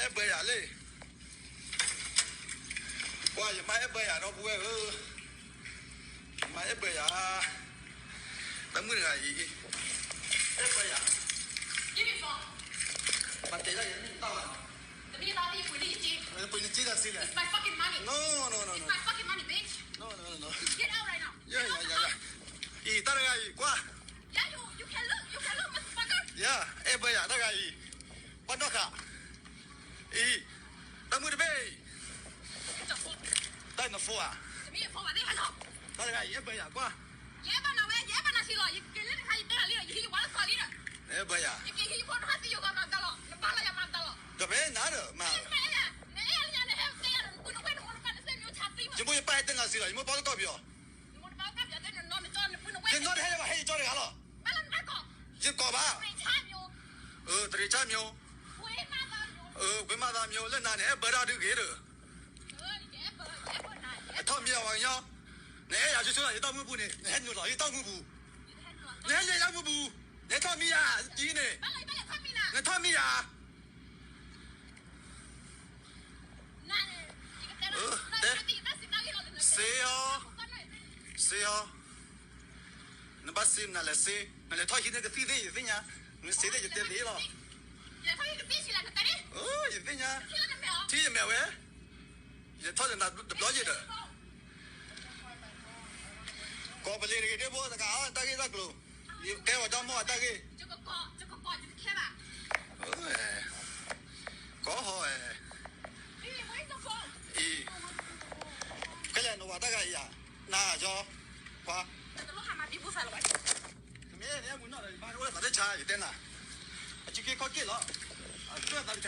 အဲၣ်ဘၢယၤလံ, ကွၢ် ယမါအဲၣ်ဘၢယၤဒီပုၢ်ဝဲၢ်ဧၢ, ယမါအဲၣ်ဘၢယၤ, တၢ်မုၣ်တဂၤအံၤ, အဲၣ်ဘၢယၤ, မၤတဲဒၣ်ယၤန့ၣ်တၢ်ဘၣ်, ပှ့ၤနစ့တၢ်စ့လဲၣ်, no no no no, no no no, အံၤ တၢ်တဂၤအံၤ ကွၢ်, ယၤ အဲၣ်ဘၢယၤတၢ်ဂၤအံၤ, ပှၤနီၢ်ဃာ်, အံၤ, တၢ်မုၣ်တဘ့ၣ်အံၤ, တၢ်နဖိဧါ, တၢ်တဂၤအံၤ အဲၣ်ဘၢယၤကွၢ်, အဲၣ်ဘၢယၤ, ဒီးဖဲနၤဒီးမၤ, ယမိၢ်ယပၢ်ဟဲတဲနၤစ့လီၤ, ယမိၢ်ပၢ်ကီၢ်ပယီၤ, ယနီၢ်တဟဲလၢၤဘၣ် ဟဲယကၠီတဂၤလီၤ, ယကိးဘၣ်, တရံးဆၣ်မျိ, ကွ့မးသးမျိ, လၢနၤန့ၣ် အဲၣ်ဘၢတၢ်ဒုးဂ့ၤဒီး, အထီၣ်မံယၤပှၤကညီ, နအဲၣ်ယၤဆိဆိလီၤ ယတၢ်မုၢ်ပူၤန့ၣ် နဟဲနုာ်လီၤယတၢ်မုၢ်ပူၤ, နဟဲနုာ်ယတၢ်မုၢ်ပူၤ, နဟဲထီၣ်မံယၤကံန့ၣ်, နထီၣ်မံယၤ, တဲ, စ့အီၤ, စ့အီၤ, နဘၣ်စ့နၤလဲၤစ့, နလဲၤထီၣ်ဟံးန့ၢ်ကသံၣ်သ့ၣ် ယသ့ၣ်ညါ, နစ့သ့ၣ်ယတဲသ့လီၤ, ယသ့ၣ်ညါ, ထံၣ်ယမဲာ်ဝဲ, ယထီၣ်တဘျီယဲၢ်ဒီး, ကိးပလ့ၤတဂ့ၤဒ့ဖိတဂၤအီၣ်တၢ်ဂ့ၢ်တၢ်ကျိၤ, ယကဲဝဲဒီမါအတၢ်ဂ့ၢ်, ကီဟီ, အံၤ, ခဲလၢာ်နဝၤတၢ်ဂၤအံၤဧါ, နၤကၠီ, ပှၤ မ့ၢ်န့ၣ်မုၢ်နီၢ်ဒီး ယဘၣ်အိၣ်သးတဆါ ယတဲနၤ, အစုက့ခီၣ်က့ၣ်လီၤ, အစုသးတဆါဘၣ်,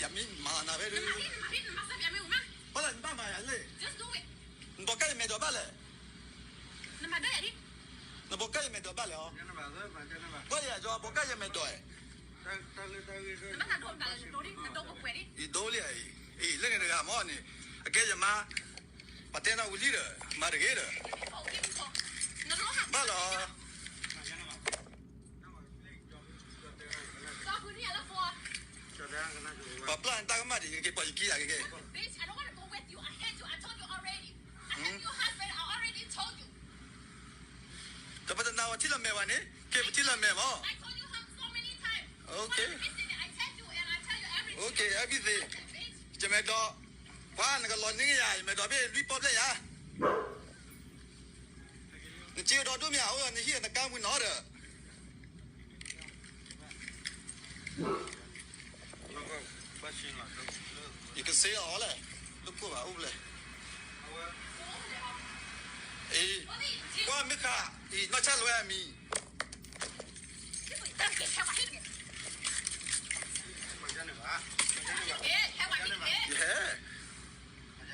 ယမ့ၢ်မၤနၤဖဲဒၣ်, ဘၣ်လၢနဘၣ်မၤယၤလဲၣ်, နဘီကၢ်ယမဲာ်ဒိးဘၣ်လဲၣ်, နဘီကၢ်ယမဲာ်ဒိးဘၣ်လဲၣ်အီၤ, ဘၣ်ယၤကၠီ ဘီကၢ်ယမဲာ်ဒိး, ယဒိလံအံၤ, အံၤ လၢန့ၣ်တဂၤမ့ၢ်န့ၣ်, အကဲယမါ, ပှၤတဲနၤဝံၤလံဒီး မၤတဂ့ၤဒီး, ဘၣ်လီၤ ပှၤပျၢ်နတၢ်ကမၣ်ဒံး ကက့ၤပှၤယခံဂၤကက့ၤ, တပတနၤဝဲထံၣ်လီၤမဲာ်ဘၣ်န့ၣ် က့ၤပထံၣ်လီၤမဲာ်မး, အဲၣ်ဘံသ့, ယမဲာ်ဒိး, ပှၤနကလီၤန့ၢ်ကယၤ ယမဲာ်ဒိးဘ့ၣ်လွံၢ်ပီၣ်ဖျဲၣ်ယၤ နစ့ဒီဒူၣ်မ့ၢ်ဧါ, အိၣ်ဒီးနဟံၣ်နကါမုၢ်နီၤဒီး, ယကစ့အီၤလဲၣ်, တခိၣ်ဘၣ်အိၣ်ဖျဲၣ်, အံၤ, ကွၢ်မ့ၢ်ဃာ်, အံၤ နီၢ်ဆၣ်လွဲအမံၤ, ယဟဲ,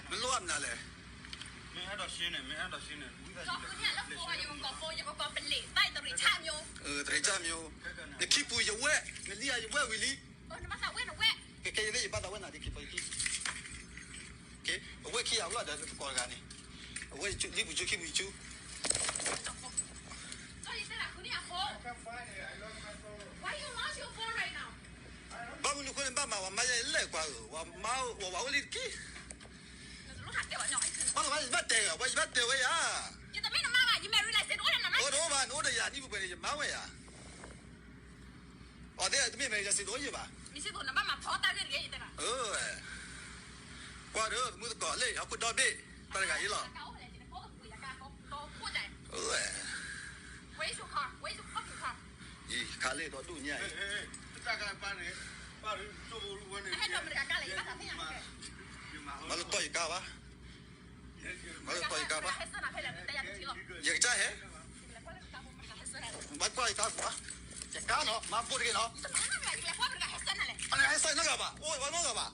မ့ၢ်လိၣ်အမနုၤလဲၣ်, တရံးဆၣ်မျိ, နခံပူၤယဝဲၢ်, နလံယဝဲၢ်ဝံၤလံ, ကဲယသ့ၣ်ယဘၣ်သးဝဲနၤဒ်ခံပီယခံ, အဝဲၢ်ခံဂၤအိၣ်လီၤဒီးတကိးတဂၤန့ၣ်, အဝဲၢ်လံပူၤကၠူခံပူၤကၠူ ဘၣ်မနုၤဃိန့ၣ် ဘၣ်မၤဝဲမါယဲလဲၣ်ကွၢ်ဧၢ, ဝဲမါဝဲဝဲအိၣ်လံတက့ၢ်, ဘၣ်လီၤဘၣ်ယဘၣ်တဲဝဲ, ဝဲယဘၣ်တဲဝဲယၤ, အိၣ်တအိၣ်ဘၣ် နအိၣ်ဒီးယၤနံၣ်ပှဲၤပှဲၤန့ၣ် ယမါဝဲယၤ, အီၤသ့ၣ်တမ့ၢ်မ့ၢ်ယစံးတအိၣ်ယဘၣ်, ကွၢ်ဒီးသမုၣ်သကိးလၢဟီၣ်ခိၣ်ဒီဘ့ၣ်, တၢ်တဂၤအံၤလီၤ, အံၤခါလၢဒီဒူၣ်ညါအံၤ, မၤလၢတီၢ်ယကါဘၣ်, မၤလၢတီၢ်ယကါဘၣ်, ယကစၢ်ဟဲ, ဘၣ်ကွၢ်ယကါကွၢ်, ယကါနီၤ မၤဘိၣ်တဂ့ၤနီၤ, အနဟဲစၢ်နီတဂၤဘၣ်, အိၣ်ဝဲနီတဂၤဘၣ်,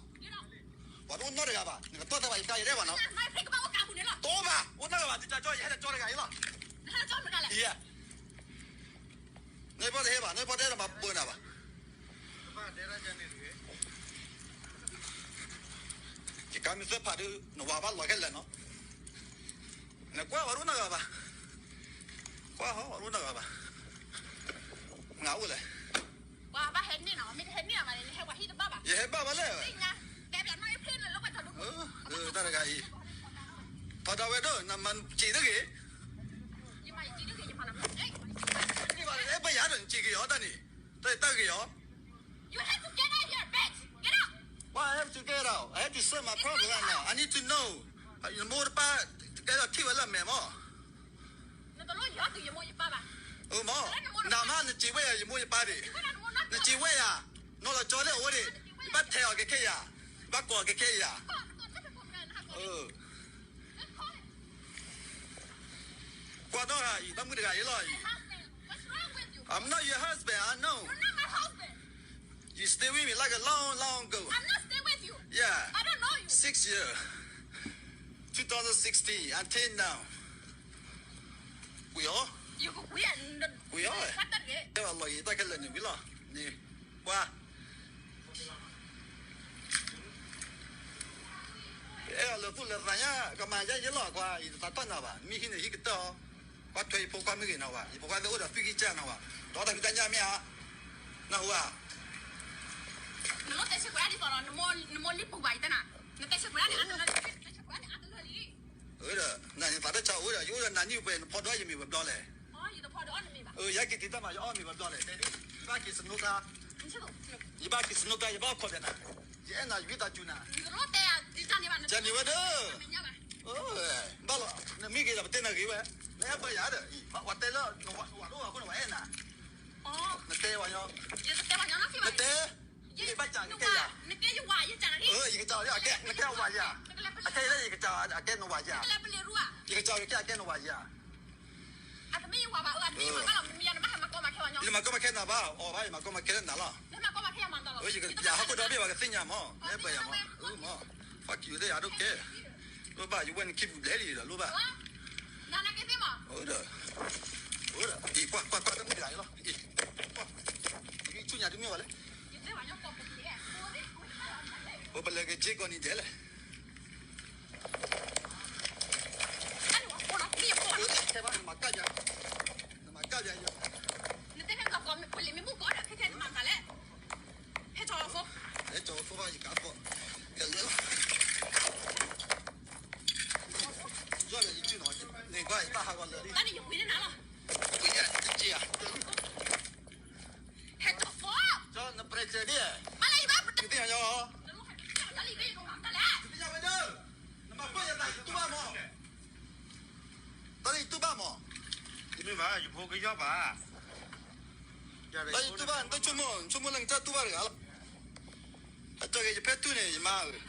ပှၤတအိၣ်နီတဂၤဘၣ်, နကတီၢ်သးဘၣ်ယကါယဲၢ်ဘၣ်နီၤ, တအိၣ်ဘၣ်, အိၣ်နီတဂၤဘၣ်, တကၠီကၠီ ယဟဲလၢကၠီတဂၤအံၤလီၤ, ယၤ နပီတဟဲဘၣ်, နပီတဟဲဒီးမၤပၢနၤဘၣ်, ယကါမ့ၢ်သၢဖးဒုး နဝၤဘၣ်လီၤခဲလၢာ်နီၤ, နကွၢ်ဝဲတအိၣ်နီတဂၤဘၣ်, ကွၢ်ဟီဝဲတအိၣ်နီတဂၤဘၣ်, နအိၣ်လဲၣ်, ပှၤဘၣ်ဟဲန့ၢ်နီၤ, မ့ၢ်တဟဲန့ၢ်အီၤဘၣ်န့ၣ် နဟဲပှၤဟံၣ်တဘၣ်ဘၣ်, ယဟဲဘၣ်ဘၣ်လဲၣ်. တၢ်တဂၤအံၤ, ထီဒါဝဲဒၣ် နမၤစံးတဂ့ၤ. အဲၣ်ဘၣ်ယၤဒီးနစံးက့ၤအီၤတၢ်န့ၣ်, တၢ်တဂ့ၤအီၤ. You have to get out here, bitch. Get out. Why I have to get out? I have to solve my problem right now. I need to know. နမိၢ်တပၢ် ကဲထီၣ်ထံၣ်ဝဲလၢအမဲာ်မး. နတလိၣ်ယီၤတုၤယမိၢ်ယပၢ်ဘၣ်. အမး, နမါနစံးဝဲယၤ ယမိၢ်ယပၢ်ဒံး, နစံးဝဲယၤ, နီၢ်လီၤကၠီလၢအအိၣ်ဒံး, ယဘၣ်ထဲးအီၤကခဲယၤ, ယဘၣ်ကိးကခဲယၤ. ကွၢ်နီၢ်ဂၤအံၤ ဘၣ်မုၢ်တဂၤအံၤလီၤအံၤ. I'm not your husband, I know. You stay with me like a long, long ago. Yeah, six years, two thousand sixteen until now. ဝံၤအီၤ, ဝံၤအီၤ, တဲဘၣ်လီၤအံၤ တၢ်ခဲလၢာ်န့ၣ်ဝံၤလီၤ, န့ၣ်, ကွၢ် အဲၣ်လၢသူၣ်လၢသးညါ ကမၤယဲယဲလီၤကွၢ်, ယတသးတၢ်နၤဘၣ်, မ့ၢ်ဟံးန့ၣ်ဟံးကတၢၢ်အီၤ, ကွၢ်ထွဲယဖိခွါမ့ၢ်ဂ့ၤနီၤဘၣ်, ယဖိခွါသ့ၣ်အိၣ်ဒီးသွံၣ်ခံကၢ်နီၤဘၣ်, ဒီးတၢ်ဖံးတၢ်ညၣ်မ့ၢ်ဧါ, နၢ်ဟူဧါ. နလိၣ်တဲဆၢကွဲးဒ်သိးဒီး နမိၢ်လံပူၤဘၣ်ယတဲနၤ, နတဲဆၢကွဲးန့ၣ် အတလၢလံ, နသးတၢ်ဆါအိၣ်ဒီး ယအိၣ်ဒီးနၤနံၣ်ပှဲၤ နဖီဒီးယမ့ၢ်ဝဲဘျီလဲၣ်. ယဟဲက့ၤတုၤတၢ်မၤ ယအီၣ်မ့ၤဝဲဘျီလဲၣ်, တဲဒ်, ယဘၣ်က့ၤစနိကါ, ယဘၣ်က့ၤစနိကါ ယဘၣ်ခီၣ်ဘၣ်နၤ, ယအဲၣ်နၤ ယဝံသးစူၤနၤ, ယန့ၢ်ဝဲဒီး, ဘၣ်လီၤ, နမ့ၢ်ဂ့ၤဒီးပတဲနၤဂ့ၤဝဲ, နအဲၣ်ပှၤယၤဒီး, ပှၤတဲလၢ, နဝၤအိၣ်အဃိန့ၣ် ပှၤအဲၣ်နၤ, နတဲဝဲ, နတဲ, ယဘၣ်ကးကဲယၤ, ယကးအကဲ, နကဲဝၤယၤ, အခဲအံၤလၢယကး အကဲနဝၤယၤ, ယကးကဲအကဲနဝၤယၤ. ယမၤကီမၤခဲနၤဘၣ်, အီၣ်ဘၣ် ယမၤကီမၤခဲနၤလီၤ, ယဟးခိၣ်ဒီဘ့ၣ် ပှၤကသ့ၣ်ညါမး, နအဲၣ်ပှၤယၤမး, မး, fuck you သ့ၣ် I don't care, လိၣ်ဘၣ် ယဝဲနခံပူၤဘျဲၣ်လံဒီး လိၣ်ဘၣ်, ဒီး, ကွၢ်ကွၢ်ကွၢ်ကွၢ် တမုၢ်တဂၤအံၤလီၤ, ဆူညါတမ့ၢ်ဝဲလဲၣ်, ပလဲၤက့ၤက့ၤကီးနံၤဒဲးလဲၣ်. နမၤကၢ်ယၤ, နမၤကၢ်ယၤ, နတဲဖဲကီး ပလံၤမ့ၢ်ဘူၣ်ကီးဒီး ခဲခဲနမၤမတၤလဲၣ်, ဟဲကၠီၤဖိ, ဟဲကၠီၤဖိဘၣ်ယကးဖိ, ကလဲၤလီၤ, ယီၢ်လၢယစုနီၤ, န့ၣ်ကွၢ်ယတၢ်ဟးဂီၤလၢာ်လံ, တၢ်န့ၣ်ယပှ့ၤန့ၢ်နၤလီၤ, ပှ့ၤန့ၢ်တက့ၢ်ဧါ. ဟဲကၠီၤဖိ, ကၠီၤနပြဲးစဲးဒ်, မ့ၢ်လၢယဘၣ်, ယသ့ၣ်ညါယီၤ, ယသ့ၣ်ညါဝဲဒၣ်, နမၤပၢၢ်ယသးယတူၢ်ဘၣ်မး, တၢ်လၢယတူၢ်ဘၣ်မး, တမ့ၢ်ဘၣ် ယဖိကယီၢ်ဘၣ်, တၢ်ယတူၢ်ဘၣ် နတဆိကမိၣ် ဆိကမိၣ်လၢနတၢ်တူၢ်ဘၣ်တဂၤလီၤ, အတၢ်ဂ့ၤယဖဲတူၢ်န့ၣ် ယမါဧၢ